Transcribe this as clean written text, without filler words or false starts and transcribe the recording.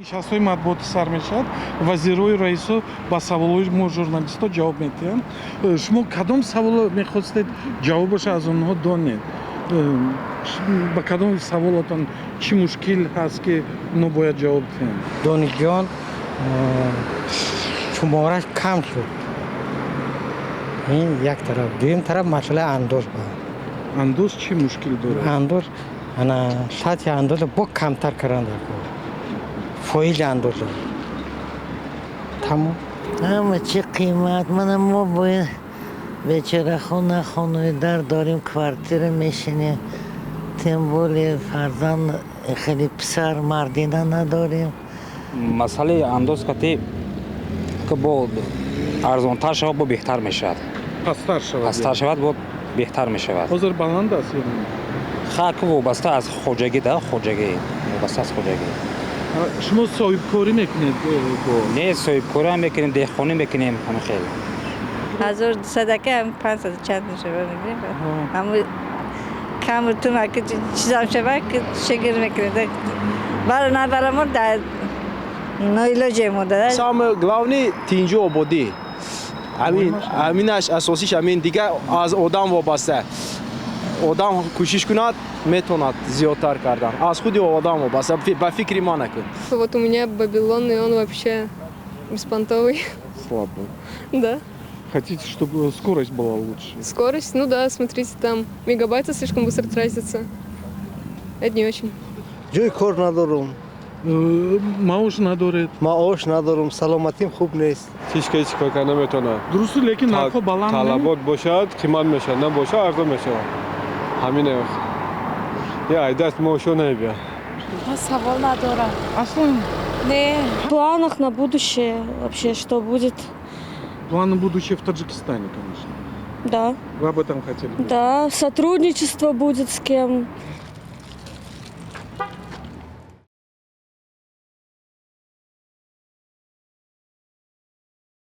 Нишастҳои матбуотӣ сар мешавад, вазирою раисо ба саволҳои мо, журналистҳо, ҷавоб медиҳанд. Шумо кадом саволо мехостед ҷавобаша аз онҳо донед? Ба кадом саволотон, чӣ мушкил ҳаст, ки онҳо бояд ҷавоб диҳанд? Донишҷӯён шумораш кам шуд, ин як тараф. Дуюм тараф, масъалаи андоз ба. Андоз чӣ мушкил дорад? Андоз, ана сатҳи андоза бо камтар кардан дар кор, фоизи андоза. Тамом. Ҳама чи қимат. Мана мо бояд бечора хона, хонаи дар дорем, квартира мешинем, тем более фарзанд, хеле писар мардина надорем. Масъалаи андоз кати ки бо арзонтар шавад, бо беҳтар мешавад. Пасттар шавад? Пасттар шавад, бо беҳтар мешавад. Ҳозир баланд аст ё не? Ха, ки вобаста аз хоҷагӣ да, хоҷагӣ, вобаста аз хоҷагӣ. Шумо соҳибкорӣ мекунед бо? Не, соҳибкорӣ ҳам мекунем, деҳқонӣ мекунем, ҳамин хел. 1200 ака, 500 чанд мешава, мегирем. Ҳаму каму тум ака, чизам шава, ки шигир мекунем. Бара набарамо дар ноилоҷе мо да. Самое главное, тинҷу ободӣ. Ҳамин, ҳаминаш асосиш ҳамин. Дигар аз одам вобаста. Одам кӯшиш кунад, метавонад зиёдтар кардан. Аз худи одам вобаста, ба фикри ман накун. Вот у меня Бабилон, и он вообще беспонтовый. Слабо? Да. Хотите, чтобы скорость была лучше? Скорость, ну да, смотрите, там мегабайты слишком быстро тратятся. Это не очень. Ҷои кор надорум. Маош надоред? Маош надорум, саломатим хуб нест. Ҳеҷ ка ҳеҷ кор карда наметавонад. Дурусту, лекин нархҳо баланд не? Талабот бошад, қимат мешавад, набошад, арзон мешавад. Ҳамин я ай даст маошо намебиёд. Савол надорам. Аслан? Не. В планах на будущее вообще что будет? Планы будущее в Таджикистане, конечно. Да. Вы об этом хотели бы? Да, сотрудничество будет с кем.